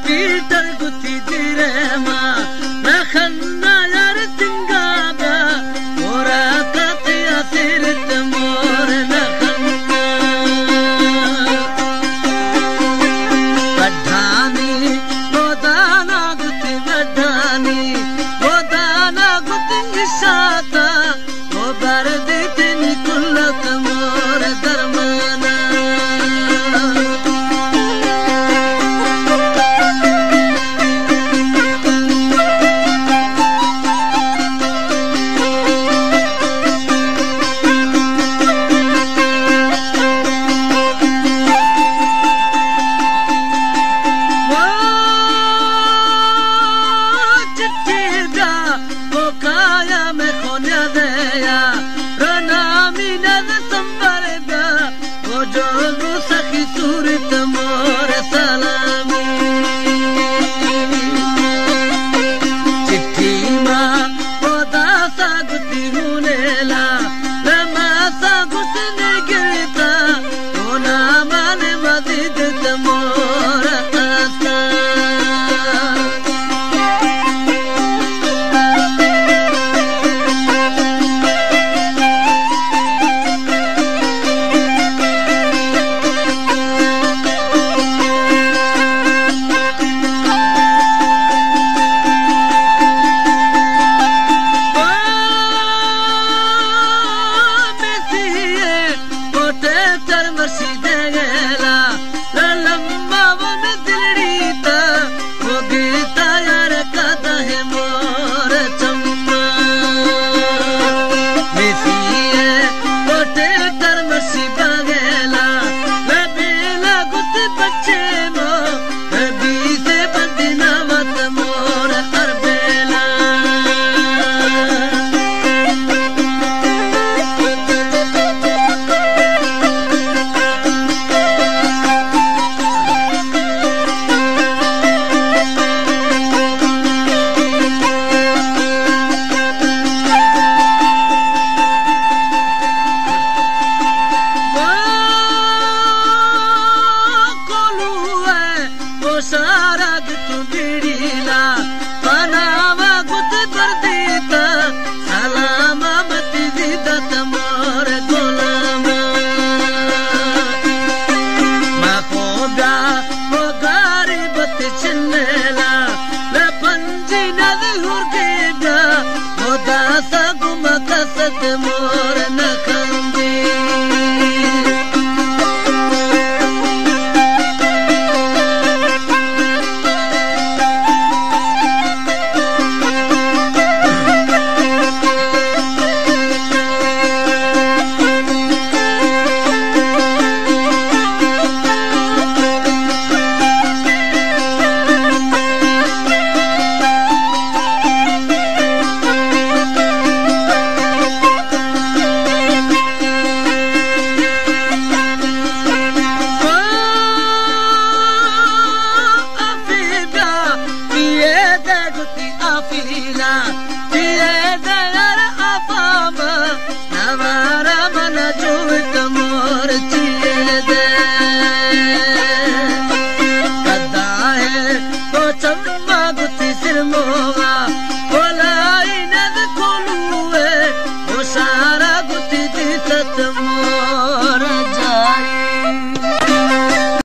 پیٹر گتی دیرے ما، نہ خندا یار تنگا بیا، مورا کاتی آسیر تے مور نہ خندا۔ پڈھانی گودانا گتی، پڈھانی گودانا گتی نشاتا، او بردی تنی کلت مور درمانا۔ چٹی دا او کایا میں خونیا دیا، رنا مینہ دے سمبر بیا، او جو سخی صورت مور سلامی۔ چٹھی ما او داسا گتی ہونے لا، لما سا گسنے گرتا، او نامان مزید تمور آسا۔ کوٹے تر مرشی دے گیلا، لمبا وہ میں دلڑی تا، وہ گیتا یار کدا ہے مور چما۔ میسی ہے کوٹے تر مرشی باگیلا، لبیلا گت بچے مو، ربی سے بدنا وت مور اربیلا۔ کولو ہے او سارا گتو بیڑیلا، پناما گت بردیتا، سلام متی زیدت مور غلاما۔ ما خوبا او غریبت چنیلا، لپنجی نظر ہر گیبا، او داسا گم کست مور نکندی۔ آفیلا، پیے دے یار آفام، نوارا من جوت مور چیے دے۔